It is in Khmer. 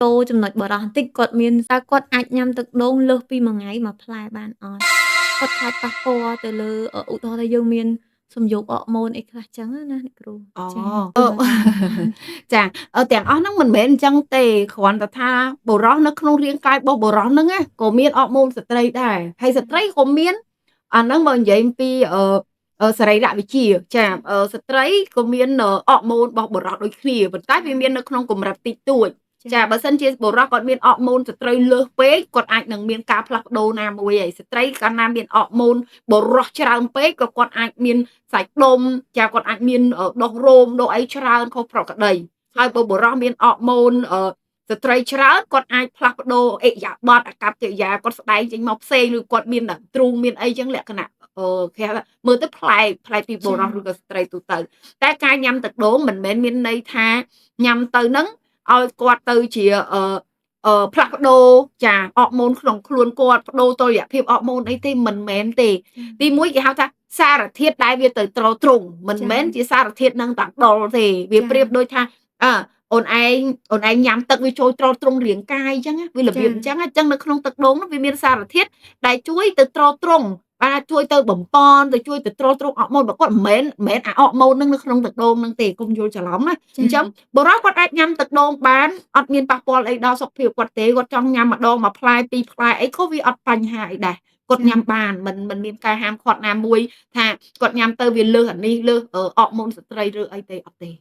ចូលចំណុចបុរសបន្តិចគាត់មានតើគាត់អាចញ៉ាំទឹកដូងលើសពីមួយថ្ងៃមួយផ្លែបានអត់គាត់ខ្លាចប៉ះពាល់ទៅលើឧទាហរណ៍ថាយើងមានសំយោគអរម៉ូនអីខ្លះចឹងណាអ្នកគ្រូ អូចាទាំងអស់ហ្នឹងមិនមែនអញ្ចឹងទេគ្រាន់តែថាបុរសនៅក្នុងរាងកាយរបស់បុរសហ្នឹងណាក៏មានអរម៉ូនស្ត្រីដែរហើយស្ត្រីក៏មានអាហ្នឹងបើនិយាយអំពីសរីរវិទ្យាចាស្ត្រីក៏មានអរម៉ូនរបស់បុរសដូចគ្នាប៉ុន្តែវាមាននៅក្នុងកម្រិតតិចតួចចាបើសិនជាបុរសគាត់មានអរម៉ូនស្ត្រីលើសពេកគាត់អាចនឹងមានការផ្លាស់ប្ដូរណាមួយហើយស្ត្រីកាលណាមានអរម៉ូនបុរសច្រើនពេកក៏គាត់អាចមានសាច់ដុំចាគាត់អាចមានដុះរោមដុះអីច្រើនខុសប្រក្រតីហើយបើបុរសមានអរម៉ូនស្ត្រីច្រើនគាត់អាចផ្លាស់ប្ដូរអិយាបថអាកប្បកិរិយាគាត់ស្ដែងចេញមកផ្សេងឬគាត់មានទ្រូងមានអីចឹងលក្ខណៈគេហៅមើលទៅប្លែកប្លែកពីបុរសឬក៏ស្ត្រីទូទៅតែការញ៉ាំទឹកដូងមិនមែនមានន័យថាញ៉ាំទៅនឹងឲ្យគាត់ទៅជាអឺផ្លាស់ប្ដូរចាអរម៉ូនក្នុងខ្លួនគាត់ប្ដូរតុល្យភាពអរម៉ូនអីទេមិនមែនទេទីមួយគេហៅថាសារធាតុដែលវាទៅទ្រទ្រង់មិនមែនជាសារធាតុនឹងតាដុលទេវាប្រៀបដូចថាអើអូនឯងអូនឯងញ៉ាំទឹកវាចូលទ្រទ្រង់រាងកាយអញ្ចឹងវារបៀបអញ្ចឹងអញ្ចឹងនៅក្នុងទឹកដូងនោះវាមានសារធាតុដែលជួយទៅទ្រទ្រង់បាទជួយទៅបំពន់ទៅជួយទៅទ្រទ្រង់អរម៉ូនបើគាត់មិនមែនអាអរម៉ូននឹងនៅក្នុងទឹកដូងនឹងទេកុំយល់ច្រឡំណាអញ្ចឹងបុរសគាត់អាចញ៉ាំទឹកដូងបានអត់មានប៉ះពាល់អីដល់សុខភាពគាត់ទេគាត់ចង់ញ៉ាំម្ដងមួយផ្លែពីរផ្លែអីក៏វាអត់បញ្ហាអីដែរគាត់ញ៉ាំបានមិនមានការហាមឃាត់ណាមួយថាគាត់ញ៉ាំទៅវាលើសអានេះលើសអរម៉ូនស្ត្រីឬអីទេអត់ទេ។